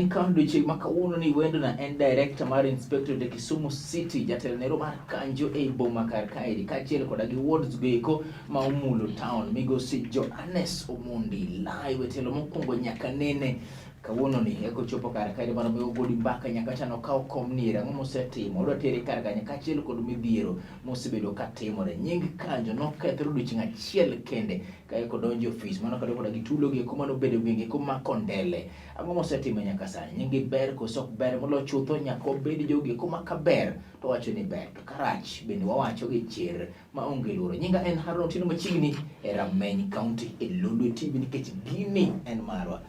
rameny county odiochieng' ma kawuono ni wendo na en director mar inspectorate e Kisumu City, jatelo nero mar kanjo ei boma kar kaeri kaachiel koda gi wards goeko ma omulo town migosi Johannes Omondi live e telo mokwongo nyaka nene kawuono ni eko chopo kar kaeri mondo mi ogodi mbaka nyaka chano okaw kom ni ang'o mosetimo odwa tere kar kanye kaachiel kod midhiero mosebedo ka timore nying kanjo nokethore odiochieng' achiel kende ka eko donjo e ofis mano kado koda gi tulo gi eko mano bedo gwenge eko ma Kondele ang'o mosetimo nyaka sani nyingi ber koso ok ber molo chutho nyaka wabed jogi eko ma kaber to wacho ni ber to karach bende wawacho gi chir ma onge luoro nyinga en Haron Otieno machiegni e Rameny County e Lolwe TV nikech gini en marwa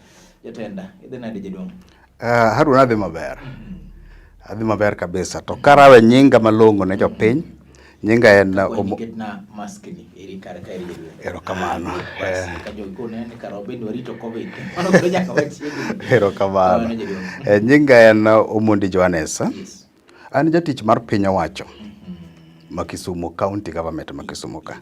jatenda idhi nade jaduong' Harun adhi maber. Adhi maber kabisa. To karawe nyinga malong'o ne jopiny, nyinga en Omo... Ketna mask ni eri kar ka eri jaduong'. Erokamano. Ka jogi kone ni kara wabed warito Covid. Mano koro nyaka wachiegni. Erokamano. Kamano jaduong'. Nyinga en Omondi Johannes. Yes. An jatich mar piny owacho ma Kisumu County Government ma Kisumu ka.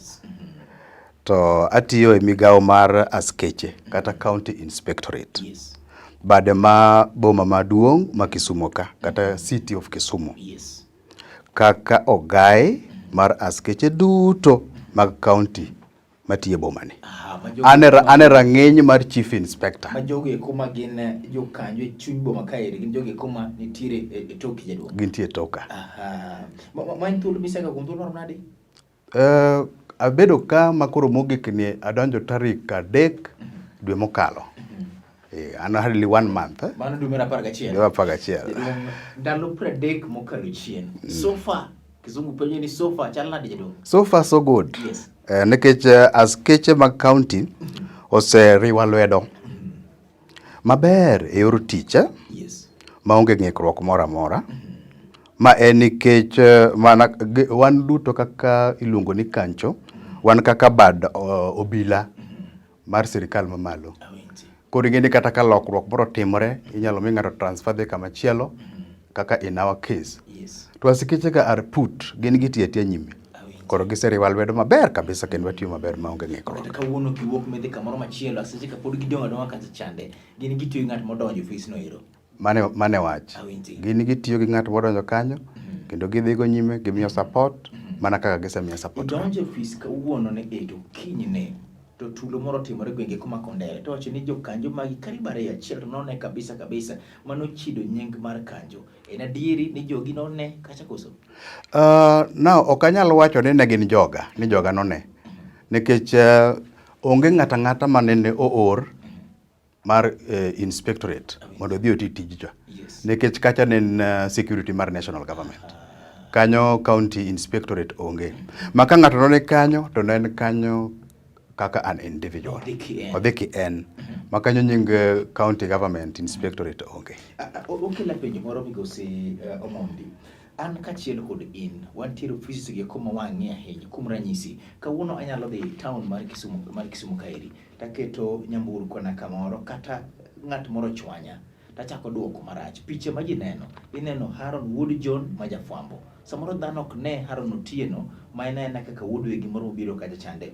To atiyo e migawo mar askeche kata County Inspectorate. Yes. Bade ma boma maduong' ma Kisumu ka kata City of Kisumu. Yes. Kaka ogai mar askeche duto mag county matiyo e boma ni. Ah, ma jogi An e ra- an e rang'iny mar Chief Inspector. ma jogi eko ma gin jokanyo e chuny boma kaeri gin jogi eko ma nitiere e toki jaduong'. Gintie e toka. Aha. Ma en thuolo miseka kuom thuolo marom nade? Abedo ka makoro mogik ni adonjo tarik 3 dwe mokalo. An hardly one month. Mano dwe mar 11. Dwe mar 11. Jaduong', ndalo 30 mokalo chien. So far, Kizungu penjo ni so far chal nade jaduong'? So far so good. Yes. Nikech askeche mag county oseriwa lwedo maber e yor tich Yes. maonge ng'ikruok moro amora. Ma en nikech mana wan duto kaka iluongo ni kancho, wan kaka bad obila mar sirikal mamalo. Awinji. Koro ing'e ni kata ka lokruok moro otimore, inyalo mi ng'ato transfer dhi kama chielo kaka in our case. Yes. To askeche ka are put, gin gitiyo atiya nyime. Awinji. Koro giseriwa lwedo maber kabisa kendo watiyo maber maonge ng'ikruok. Kata kawuono kiwuok midhi kamoro machielo, aseche ka pod gidong' adong'a kacha chande, gin gitiyo gi ng'at modonjo e ofis no ero. Mane wach. Awinji. Gin gitiyo gi ng'at modonjo kanyo, kendo gidhigo nyime, gimiyo support, mana kaka gisemiyo support. Idonjo e ofis kawuono ni e to kinyne to tulo moro otimore gwenge kuma Kondele to wacho ni jokanjo magi karibu ariyo achiel to none kabisa kabisa mano chido nying mar kanjo. En adieri ni jogi none kacha koso? Now ok anyal wacho ni ne gin joga, ni joga none. Nikech onge ng'ato ang'ata manene oor mar inspectorate mondo odhi oti tijcha. Yes. Nikech kacha ne en security mar national government. Kanyo county inspectorate onge. Ma ka ng'ato none kanyo to ne en kanyo kaka an individual. Odhi ki en. Odhi ki en. Ma kanyo nying county government inspectorate onge. Okela penjo moro migosi Omondi. An kaachiel kod in, wantiere offices gi eko ma wang'i ahinya. Kuom ranyisi, kawuono anyalo dhi town mar Kisumu kaeri, taketo nyamburko na kamoro kata ng'at moro chwanya, tachako duoko marach. Picha ma ji neno, ineno Haron wuod John ma jafwambo. Samoro dhano ok ne Haron Otieno ma en aena kaka wuod wegi moro mobiro kacha chande.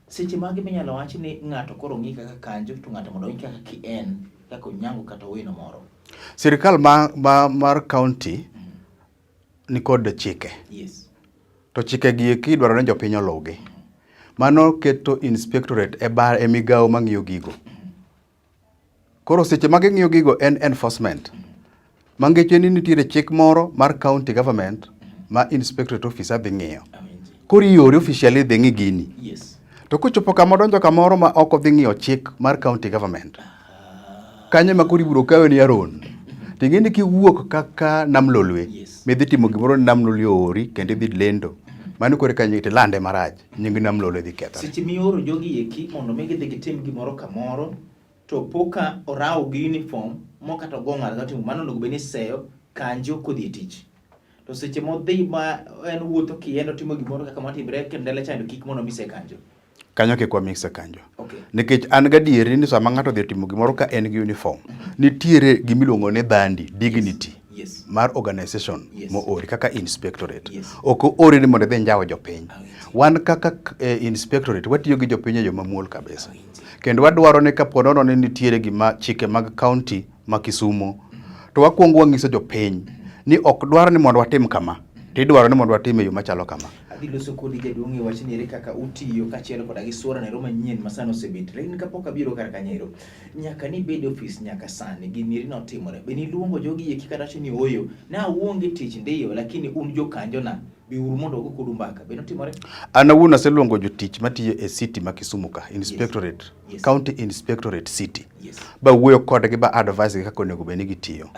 Seche mage minyalo wach ni ng'ato koro ng'i kaka kanjo to ng'ato mondo ong'i kaka ki en, kaka Onyango kata Owino moro. Sirikal mar county nikod chike. Yes. To chike gi eki idwaro ni jopiny oluwgi. Mano keto inspectorate e migawo mang'iyo gigo. Koro seche ma ging'iyo gigo en enforcement. Mangeche ni nitiere chik moro mar county government ma inspectorate officer dhi ng'iyo. Awinji. Koro iore officially dhi ng'i gini. Yes. To kochopo kama odonjo kamoro ma ok odhi ng'iyo chik mar county government, kanyo ema koro ibiro kawe ni Aaron. To ing'e ni kiwuok kaka Nam Lolwe, Yes. midhi timo gimoro ni Nam Lolwe oori kendo idhi lendo. Mano koro eka tilande marach, nying Nam Lolwe dhi kethore. Seche mioro jogi eki mondo mi gidhi gitim gimoro kamoro, to po ka orawo gi uniform mo kata ogo ng'ato kata otimo mano onego bed ni iseyo kanjo kodhi e tich. To seche modhi ma en wuotho kien otimo gimoro kaka matimre Kendele chande kik mondo mise kanjo. Kanyo kik wamise kanjo. Okay. Nikech an gadieri ni sama ng'ato odhi timo gimoro ka en gi uniform, nitiere gimiluongo ni dhandi, dignity. Yes. Mar organization Yes. moori kaka inspectorate. Yes. Ok oori ni mondo idhi njaw jopiny. Awinji. Wan kaka inspectorate watiyo gi jopiny e yo mamuol kabisa. Awinji. Kendo wadwaro ni kapo nono ni nitiere gima chike mag county ma Kisumu To wakwongo wang'iso jopiny ni ok dwar ni mondo watim kama, to idwaro ni mondo watim e yo machalo kama. Adhi loso kodi jaduong' e wach ni ere kaka utiyo kaachiel koda gi suora nero manyien ma sani osebet. Lakini kapok abiro kar kanyero, nyaka nibed e ofis nyaka sani gini eri notimore. Be niluongo jogi eki kata wacho ni ooyo, ne aonge tich ndiyo lakini un jokanjona biuru mondo wago kodu mbaka. Be notimore? An awuon aseluongo jotich matiyo e city ma Kisumu ka, inspectorate, Yes. county inspectorate city. Yes. Ba wuoyo kodgi ba advise gi kaka onego bed ni gitiyo.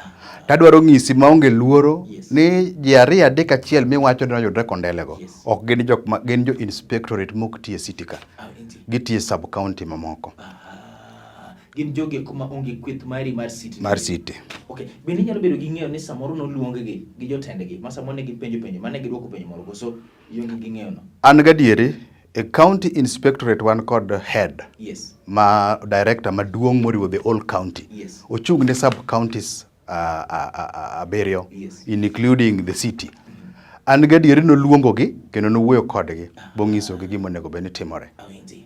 Tadwaro ng'isi maonge luoro Yes. ni ji ariyo adek achiel miwacho ni noyudre Kondele go. Yes. Ok gin jok ma gin jo inspectorate mok tiyo e city ka. Ah, indeed. Gitiyo e sub county mamoko. Ah, gin jogi eko ma onge kweth mari mar city. Mar city. Okay. Bende inyalo bedo gi ng'eyo ni samoro noluong-gi gi jotendgi ma samoro ne gipenjo penjo mane gidwoko penjo moro koso ionge gi ng'eyo no? An gadieri e county inspectorate wan kod head Yes. ma director maduong' moriwo the whole county. Yes. Ochung' ne sub counties abiriyo Yes. including the city. An gadieri noluongogi kendo nowuoyo kodgi bonyisogi gima onego bed ni timore. Awinji.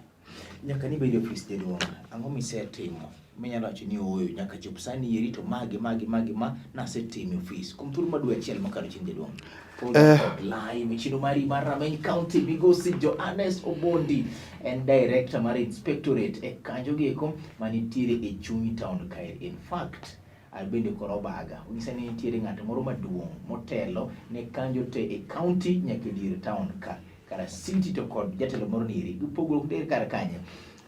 Nyaka nibed e ofis jaduong', ang'o misetimo minyalo wacho ni ooyo nyaka chop sani eri to magi magi magi ma nasetimo e ofis kuom thuolo ma dwe achiel mokalo chien jaduong'. Eh. Live chino mari mar Rameny County migosi Johannes Obondi en director mar inspectorate e kanjo gieko manitiere e chuny town kae. In fact, an bende koro obaga onyisa ni nitiere ng'at moro maduong' motelo ne kanjo te e county nyaka e dier town ka kara city to kod jatelo moro nieri gipogruok ndir kar kanye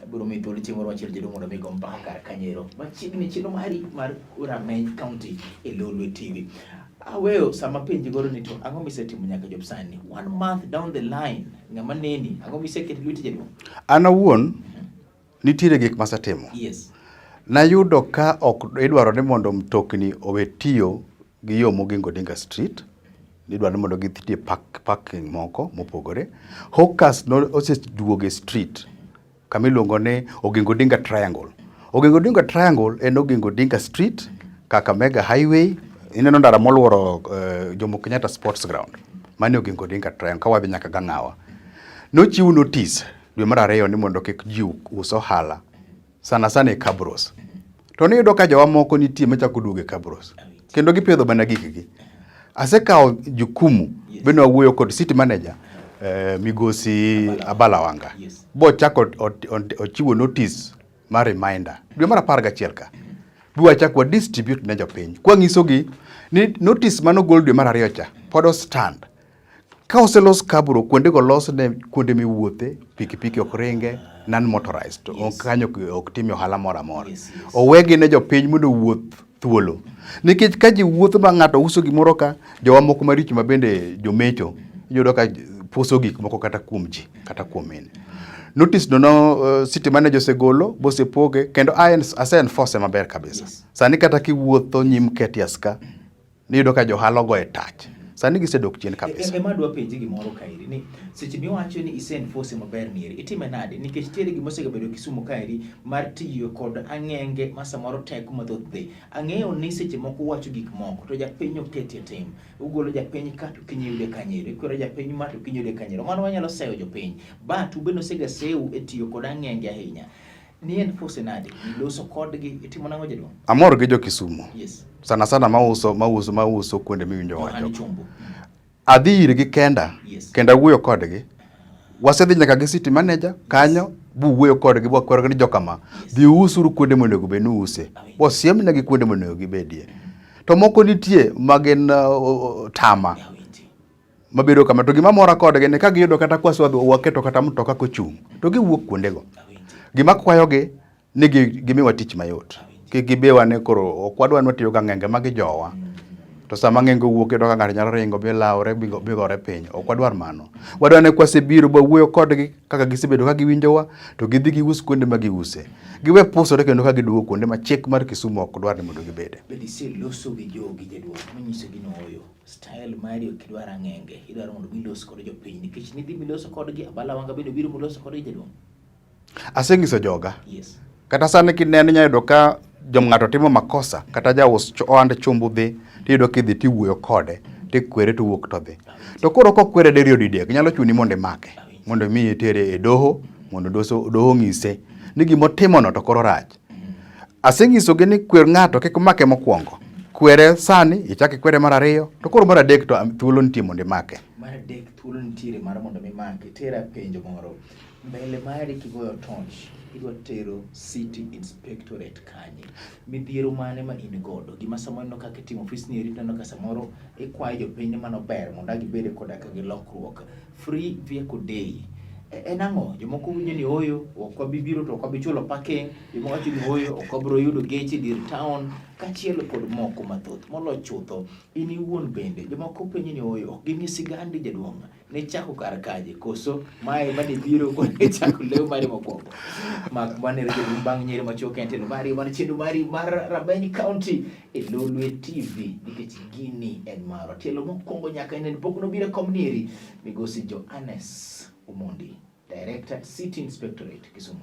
abiro miyi thuolo chieng' moro machielo jaduong' mondo mi go mbaka kar kanyero machiegni chenro mari mar Rameny County e Lolwe TV. Aweyo sama penji godo ni to ang'o misetimo nyaka chop sani one month down the line ng'ama neni ang'o miseketo lweti jaduong'? An awuon nitiere gik masetimo. Yes. Nayudo ka ok idwaro ni mondo mtokni owe tiyo gi yo Mogingo Odinga Street, idwaro ni mondo gidhi e parking moko mopogore. Hawkers no oseduogo e street kama iluongo ni Oginga Odinga Triangle. Oginga Odinga Triangle en Oginga Odinga Street, Kakamega Highway, ineno ndara moluoro Jomo Kenyatta Sports Ground. Mano e Oginga Odinga Triangle ka wadhi nyaka Gang'awa. Nochiw notice dwe mar ariyo ni mondo kik ji us ohala sana sana e Kabros. To niyudo ka jowa moko nitie machako duogo e Kabros kendo gipidho mana gikgi. Asekawo jukumu Yes. bende wawuoyo kod city manager migosi Abala Wanga Yes. bochako ochiwo notice mar reminder dwe mar 11 ka bi wachak wa distribute ne jopiny kwanyisogi ni notice manogol dwe mar ariyo cha pod o stand. Ka oselos kabro, kuondego los ne kuonde miwuothe, pikipiki ok ringe, non motorized, Yes. kanyo ok timie ohala moro amora. Yes. Owegi ne jopiny mondo owuoth thuolo. Nikech ka ji wuotho ma ng'ato uso gimoro ka, jowa moko maricho ma bende jomecho, iyudo ka puso gik moko kata kuom ji, kata kuom mine. Notice no, no city manager osegolo, bosepoge, kendo ase enforce maber kabisa. Yes. Sani kata kiwuotho nyim Ketias ka, niyudo ka johala ogoye tach. Sani gisedok chien kabisa. Ema adwa penji gimoro kaeri ni seche miwacho ni ise enforce maber nieri itime nade nikech nitiere gima osegabedo Kisumu kaeri mar tiyo kod ang'enge ma samoro teko mathoth dhi. Ang'eyo ni seche moko uwacho gik moko to japiny ok ketie tim. Ugolo japiny ka to kiny iyude kanyero, ikwero japiny ma to kiny iyude kanyero. Mano wanyalo seyo jopiny. But ubende osega sewu e tiyo kod ang'enge ahinya. Ni enforce nade? Iloso kodgi, itimo nang'o jaduong'? Amor gi jo Kisumu. Yes. Sana sana mauso mauso mauso kuonde miwinjo wacho. Johani Chombo. Adhi irgi kenda. Yes. Kendo awuoyo kodgi. Wasedhi nyaka gi city manager kanyo buwuoyo kodgi bwakwerogi ni jokama. Yes. Dhi usuru kuonde monego bed ni use. Wasiemnegi kuonde monego gibedie. To moko nitie ma gin tama. Awinji. Mabedo kama to gima mora kodgi ni ka giyudo kata kwaswadhi waketo kata mtoka kochung' to giwuok kuondego. Gima kwayogi ni gimiwa tich mayot. Kik gibewa ni koro ok wadwa ni watiyo gang'enge magi jowa. To sama ng'enge owuok iyudo ka ng'ato nyalo ringo bi lawre bi gore piny. Ok wadwar mano. Wadwa ni kwasebiro bwawuoyo kodgi kaka gisebedo ka giwinjowa to gidhi gius kuonde ma giuse. Giwe pusore kendo ka giduogo kuonde ma chik mar Kisumu ok dwar ni mondo gibede. Bende iseloso gi jogi jaduong' manyisogi ni ooyo style mari ok idwar ang'enge idwaro mondo milos kod jopiny nikech nidhi miloso kodgi Abala Wanga bende obiro moloso kodgi jaduong'. Asenyiso joga. Yes. Kata sani kineno inyalo yudo ka jom ng'ato timo makosa kata jaus ohand chumbu dhi tiyudo kidhi tiwuoyo kode tikwere to owuok to dhi. To koro kokwere diriyo didek nyalo chuni mondo imake mondo mi itere e doho mondo doho onyise ni gimotimono to koro rach. Asenyisogi ni kwer ng'ato kik make mokwongo. Kwere sani, ichak ikwere mar ariyo, to koro mar adek to thuolo nitie mondo imake. Mar adek thuolo nitiere mar mondo mi make. Tera penjo moro. Mbele mari kigoyo torch, idwa tero City Inspectorate kanye? Midhiero mane ma in godo? Gima samoro ineno kaka itimo ofis ni eri ineno ka samoro ikwayo jopiny ni mano ber mondo gibede koda ka gi lokruok. Free Vehicle Day. En ang'o? Jomoko winjo ni ooyo, ok wabi biro to ok wabi chulo parking. Jomoko wacho ni ooyo, ok wabiro yudo geche e dier town, kaachiel kod moko mathoth. Moloyo chutho, in iwuon bende, jomoko penjo ni ooyo, ok ging'e sigandi jaduong'. Nichako kar kaje koso mae ema ne biro kod ichako leo mari mokwongo. Mak mane jaduong' bang' nyiri machuok en telo mari mar chenro mari mar Rameny County e Lolwe TV nikech gini en marwa. Tielo mokwongo nyaka nene pok nobiro e kom nieri migosi Johannes Omondi, Director City Inspectorate Kisumu.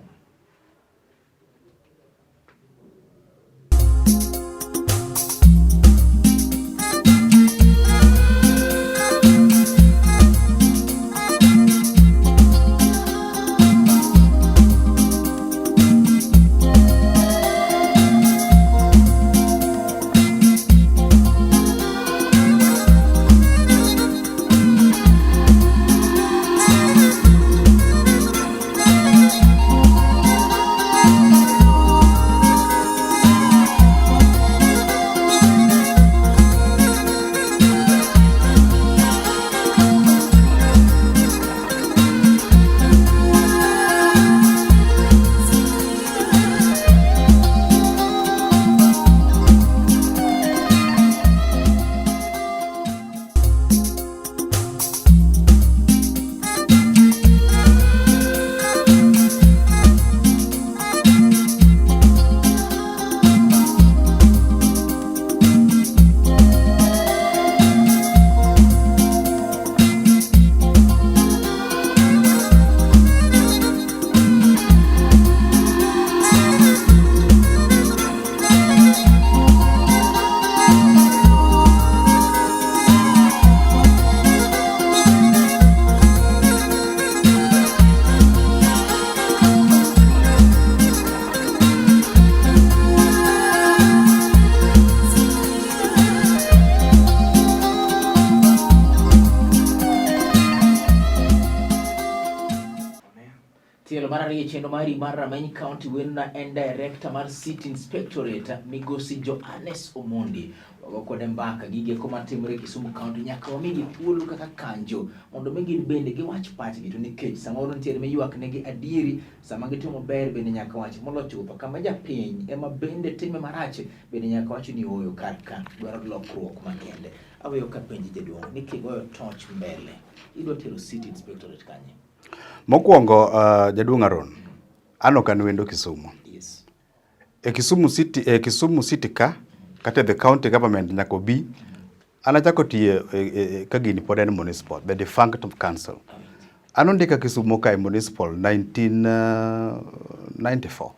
Tielo mar ariyo e chenro mari mar Rameny County Wendna en director mar City Inspectorate Migosi Johannes Omondi. Wago kode mbaka gige eko matimore Kisumu County nyaka wamigi thuolo kaka kanjo mondo mi gin bende giwach pachgi to nikech samoro nitiere miywak negi adieri sama gitimo ber bende nyaka wach molo chutho kama japiny ema bende time marach bende nyaka wach ni ooyo kar ka dwaro lokruok makende. Aweyo kapenji jaduong' ni kigoyo toch mbele idwa tero City Inspectorate kanye? Mokwongo uh, jaduong' Aaron, an ok an wendo Kisumu. Yes. E Kisumu City, e Kisumu City ka kata the county government nyaka obi an achako tiyo e, e, e, ka gini pod en municipal, the defunct council. An ondika Kisumu ka e municipal 1994.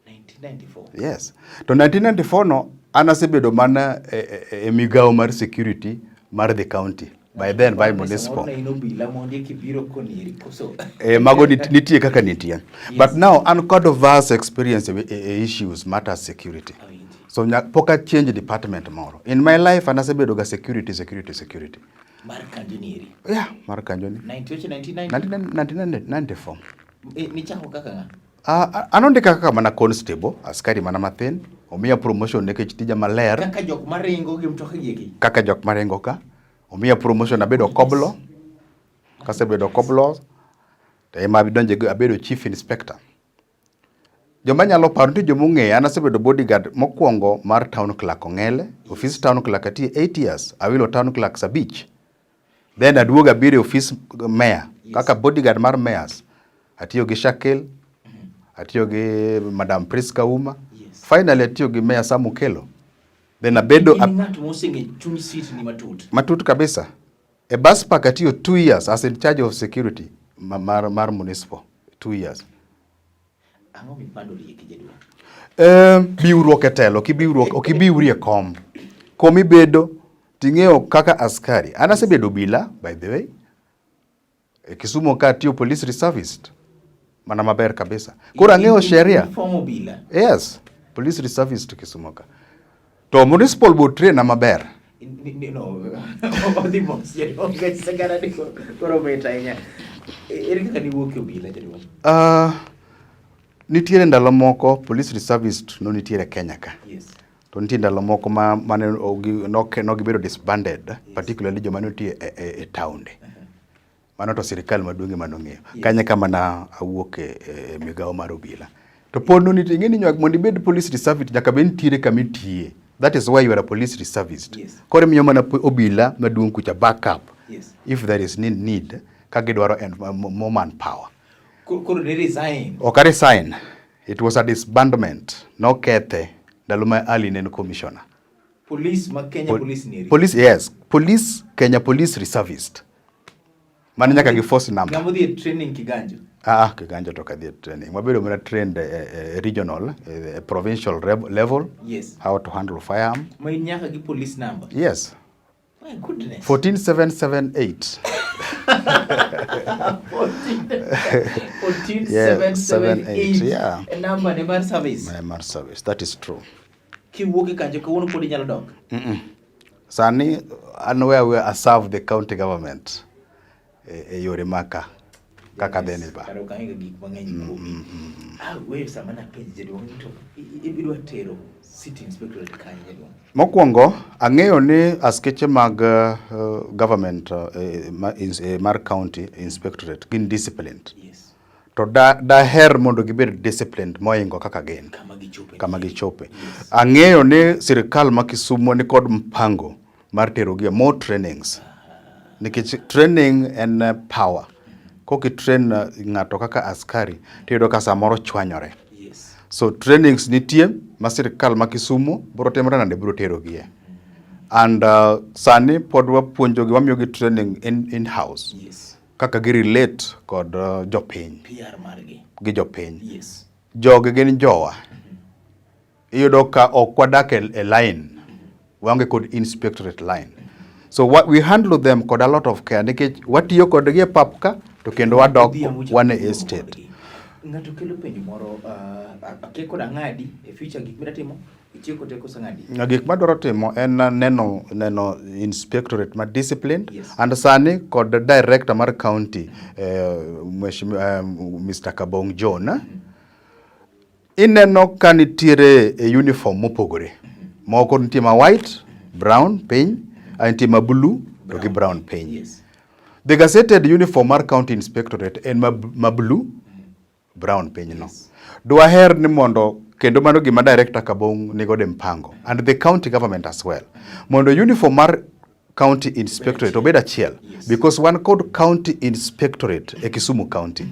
1994. Yes. To 1994 no an asebedo mana e, e, e migawo mar security mar the county. By then by municipal. Samoro ne in obila mondi kibiro konieri koso. Eh, mago nitie kaka nitie. Yes. But now an kod vast experience e, e, e issues matters security. Awinji. So pok a change department moro. In my life an asebedo ga security, security, security. Mar kanjo nieri. Yeah, mar kanjo ni. 1994. 1994. Eh, nichako kaka ng'a? Uh, an ondika kaka mana constable, askari mana mathin, omiya promotion nikech tija maler. Kaka jok maringo gi mtoka gi eki. Kaka jok maringo ka, omiya promotion abedo koblo. Kasebedo koblo, to ema adonjo abedo chief inspector. Joma nyalo paro nitie joma ong'eya, an asebedo bodyguard mokwongo mar town clerk Ong'ele, ofis town clerk atiye 8 years, awilo town clerks abich. Then aduogo abiro e ofis mayor kaka bodyguard mar mayors. Atiyo gi Shakil, atiyo gi Madam Priska Uma. Yes. Finally atiyo gi Mayor Sam Okello. Then abedo In ng'at moseng'e chuny city ni matut. matut kabisa. E bus park atiyo 2 years as in charge of security mar, mar municipal. 2 years. Ang'o mipando rieki jaduong'? Eh, biwruok e telo, ok ibiwruok, ok ibiwri e kom. Kom ibedo ting'eyo kaka askari. An asebedo obila by the way. E Kisumu ka atiyo police reservist. Mana maber kabisa. Koro ang'eyo sheria. Form obila. Yes, police reservist Kisumu ka. To municipal bo trainer maber. No, odhi mos jaduong' sigana ni koro mit ahinya. Ere kaka niwuok e obila jaduong'? Nitiere ndalo moko police reservist no nitiere Kenya ka. Yes. To nitie ndalo moko ma mane nogibedo disbanded, yes. Particularly joma nitie e, e, e taonde. Mano to sirikal maduong' ema nong'eyo. Yes. Kanye kama na awuok e, e migawo mar obila. To pod no nitie, ing'e ni nywak mondo ibed police reservist nyaka bed nitiere kama itiye. That is why you are a police reservist. Yes. Koro imiyo mana obila maduong' kucha backup. Yes. If there is need, ka gidwaro more manpower. Koro ne resign. Ok a resign. It was a disbandment. Nokethe ndalo ma Ali ne en commissioner. Police ma Kenya Police ni. Police, yes. Police, Kenya Police Reservist. Mano nyaka gi force number. Ng'ama odhi e training Kiganjo. Ah, Kiganjo to kadhi e training. Wabedo mana trained e, e regional, e, provincial level. Yes. How to handle firearm. Ma in nyaka gi police number. Yes. My goodness. 14778. 14778. Yeah. E number ne mar service. Mar service. That is true. Kiwuok e kanjo kawuono pod inyalo dok. Sani an where we I serve the county government e, e yore maka kaka dheni ba. Kare ok ang'eyo gik mang'eny kuomi. Ah, weyo sama napenji jaduong' ni to idwa tero city inspectorate kanye jaduong'? Mokwongo ang'eyo ni askeche mag government mar county inspectorate gin disciplined. Yes. To da, daher mondo gibed disciplined moingo kaka gin. Kama gichope. Kama gichope. Yes. Ang'eyo ni sirikal ma Kisumo ni kod mpango mar terogi e more trainings. Nikech training en power. Kok i-train ng'ato kaka askari tiyudo ka samoro chwanyore. Yes. So trainings nitie ma sirikal ma Kisumo biro timore nade biro terogie. And sani pod wapuonjogi, wamiyogi training in house. Yes. Kaka gi relate kod jopiny. PR margi. Gi jopiny. Yes. Jogi gin jowa. Iyudo ka ok wadak e line. Waonge kod inspectorate line. So what we handle them kod a lot of care nikech watiyo kodgi e pap ka to kendo wadok wan e estate. Ng'ato kelo penjo moro, akia kod ang'adi e future gik midwa timo, itieko te koso ang'adi? Gik madwaro timo en neno, neno inspectorate ma disciplined. Yes. And sani kod director mar county, Mr. Kabong John, ineno ka nitiere e uniform mopogore. Moko nitie ma white, brown piny, nitie ma blue to gi brown piny. Yes. The gazetted uniform mar county inspectorate en ma blue, brown piny no. Yes. Dwaher ni mondo, kendo mano gima director Kabong nigodo e mpango, and the county government as well, mondo uniform mar county inspectorate obed achiel. Yes. Because wan kod county inspectorate e Kisumu County.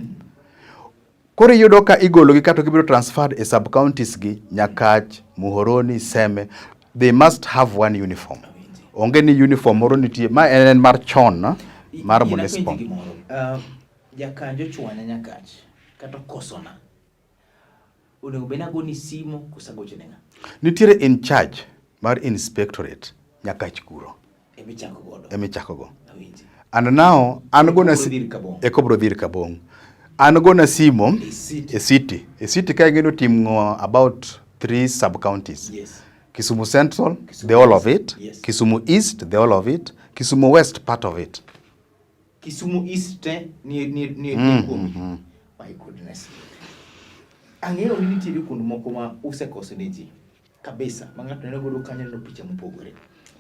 Koro iyudo ka igologi kata gibedo transferred e sub counties gi, Nyakach, Muhoroni, Seme, they must have one uniform. Onge ni uniform moro nitie, ma en mar chon, mar Gina municipal. penji gimoro. Jakanjo chwanya Nyakach kata okosona. Onego bed ni agoni simu koso agochone ng'a? Nitiere in charge mar inspectorate Nyakach kuro. Emichako godo. Emichako go. Awinji. And now an gona Eko bro dhir Kabong. Eko bro dhir Kabong. An gona simo E city. E city. E city ka ing'eyo oting'o about 3 sub counties. Yes. Kisumu Central, Kisumu the whole of East. it. Yes. Kisumu East, the whole of it. Kisumu West, part of it. Kisumu East te ni ni ni ni kuomi. My goodness. Ang'eyo ni nitiere kuond moko ma usekoso ne ji kabisa ma ng'ato neno godo kanyo neno picha mopogore.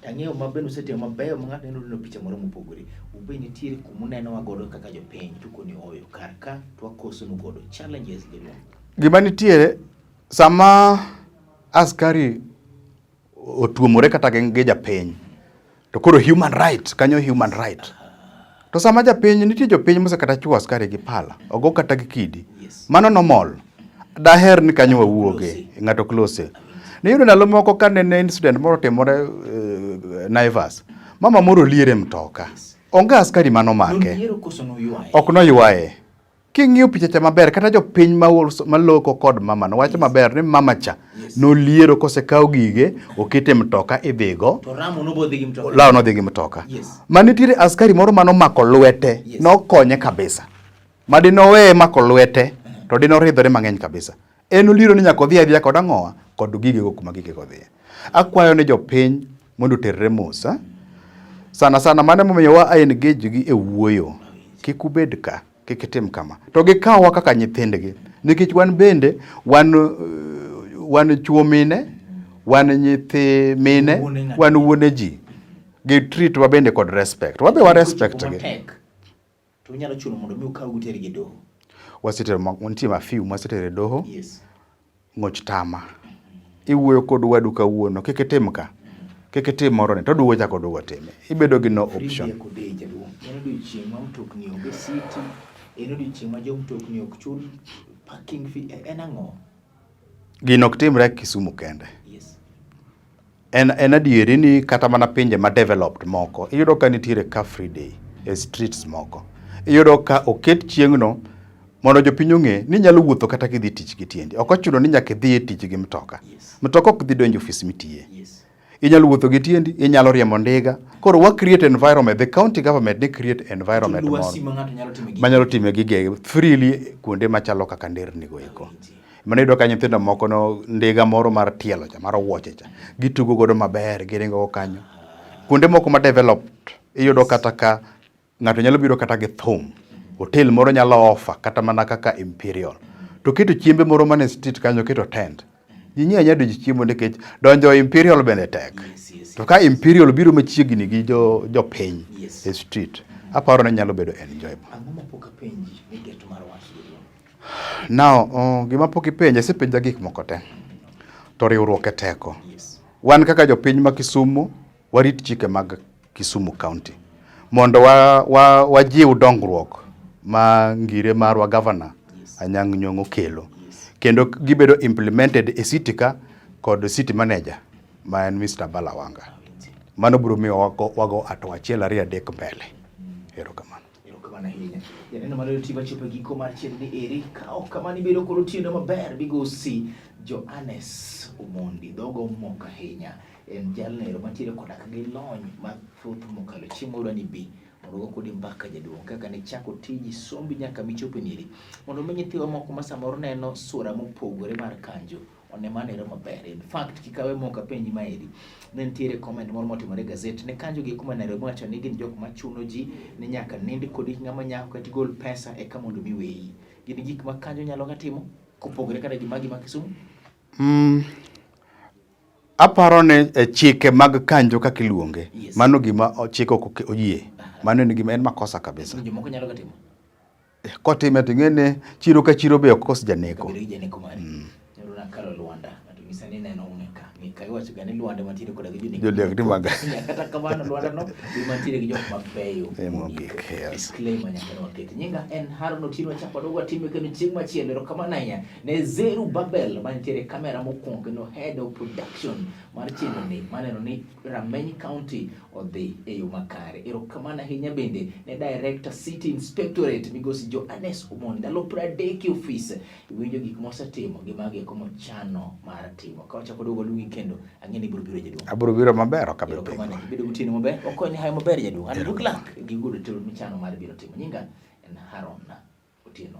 To ang'eyo ma bende usetimo mabeyo ma ng'ato neno neno picha moro mopogore. Ube nitiere kuma unenowa godo kaka jopiny to koni oyo kar ka to wakosonu godo challenges jaduong'. Gima nitiere sama askari otuomore kata gi japiny to koro human right kanyo human right. To sama japiny nitie jopiny mosekata chuo askari gi pala, ogo kata gi kidi. Yes. Mano normal. Daher ni kanyo wawuoge, ng'ato close. Niyudo ndalo moko ka nene incident moro otimore Naivas. Mama moro oliere mtoka. Onge askari manomake. Noliero koso noywaye? Ok noywaye. King'iyo picha cha maber, kata jopiny maloko kod mama no wacho maber ni mama cha Yes. noliero kosekaw gige okete mtoka idhigo. To Ramo nobodhi gi mtoka. Lao nodhi gi mtoka. Yes. Ma nitiere askari moro manomako lwete, Yes. nokonye kabisa. Ma dinoweye mako lwete, to dinoridhore mang'eny kabisa. En oliero ni nyaka odhi adhiya kod ang'owa, kod gigego kuma gigego dhiye. Akwayo ni jopiny mondo oterre mos. Eh? Sana sana mano emomiyo wa engage gi e wuoyo. Kik ubed ka, kik itim kama. To gikawa kaka nyithindgi. Nikech wan bende wan wan chuo mine, wan nyithi mine, wan wuone ji. Gi treat wa bende kod respect. Wabe wa respect gi. To unyalo chuno mondo mi ukaw utergi e doho. Wasetero nitie ma few mwasetero e doho. Yes. Ng'och tama. Iwuoyo kod wadu kawuono, kik itim ka. Kik itim moro ni, to oduogo chako oduogo time. Ibedo gi no option. Free day jaduong'. En odiochieng' ma mtokni onge city, en odiochieng' ma jomtokni ok chul parking fee, en ang'o? Gino ok timre Kisumu kende. Yes. En, en adieri ni kata mana pinje ma developed moko iyudo ka nitiere car free day e streets moko. Iyudo ka oket chieng'no mondo jopiny ong'e ni inyalo wuotho kata kidhi tich gi tiendi. Ok ochuno ni nyaka idhi e tich gi mtoka. Yes. Mtoka ok dhi donjo ofis mitiye. Yes. Inyalo wuotho gi tiendi, inyalo riembo ndiga. Koro wa create environment, the county government ni create environment moro Lwasi ma ng'ato nyalo time gik. manyalo time gige freely kuonde machalo kaka nderni go eko. Mano iyudo ka nyithindo moko no ndiga moro mar tielo cha, mar owuoche cha, gitugo godo maber, giringo go kanyo. Kuonde moko ma developed, iyudo kata ka ng'ato nyalo biro kata gi thum. Hotel moro nyalo offer kata mana kaka Imperial. To keto chiembe moro mane street kanyo, keto tent. Ji nyiewo anyiewa donjo chiemo nikech donjo Imperial bende tek. Yes, To ka Imperial biro machiegni gi jo jopiny Yes. e street, aparo ni nyalo bedo enjoyable. Ang'o ma pok apenji ni geto mar wach jaduong'? Now, gima pok ipenja, isepenja gik moko te. To riwruok e teko. Yes. Wan kaka jopiny ma Kisumu, warit chike mag Kisumu County. Mondo wa, wa, wajiw dongruok ma ngire marwa governor Yes. Anyang' Nyong'o kelo. Yes. Kendo gibedo implemented e city ka kod city manager ma en Mr. Balawanga. Mano biro miyo wago, wago hatua achiel ariyo adek mbele. Erokamano. Erokamano ahinya. Janeno mar Lelo TV achopo e giko mar chenro ni eri. Ka ok kamano ibedo kod otieno maber migosi Johannes Omondi. Dhogo omoko ahinya. En jalno mantiere koda ka gi lony mathoth mokalo. Chieng' moro ni bi mondo wago kodi mbaka jaduong' kaka ne chako tiji sombi nyaka michopo nieri. Mondo mi nyithiwa moko ma samoro neno sura mopogore mar kanjo one manero maber. In fact, kik awe mok apenji maeri. Ne nitiere comment moro motimore e gazet ne kanjo gi kuma Nairobi wacho ni gin jok machuno ji ni nyaka nind kodi ng'ama nyako kata igol pesa eka mondo mi weyi. Gin gik ma kanjo nyalo ga timo kopogore kata gi magi ma Kisumu? Aparo ni e chike mag kanjo kaka iluonge, Yes. mano gima chik ok oyie. Mano en gima en makosa kabisa. Jomoko nyalo ga timo. Kotime to ing'e ni chiro ka chiro be ok kos janeko. Kabedo gi janeko mari. Nyalo nakalo Lwanda, ng'ato nyisa ni neno ng'ika. Ng'ika iwacho ga ni Lwanda mantiere koda gi joneko. Joneko ni maga. Kata kamano Lwanda no be mantiere gi jok mabeyo. Eh, mogik, yes. Disclaimer nyaka ne waket. Nyinga en Haron Otieno Achako Wadogo watime kendo chieng' machielo. Erokamano ahinya ne Zeru Babel mantiere kamera mokwongo kendo head of production mar chenro ni maneno ni Rameny County odhi e yo makare. Erokamano ahinya bende ne Director City Inspectorate migosi Johannes Omondi. Ndalo 30 e ofis iwinjo gik mosetimo gi mago eko mochano mar timo. Ka wachako duogo luongi kendo ang'e ni ibiro biro jaduong'. Abiro biro maber ok abi Erokamano, pingo. ibedo gotieno maber. Wakwayo ni hayo maber jaduong'. And good luck gi gigo duto michano mar biro timo. Nyinga en Haron Otieno.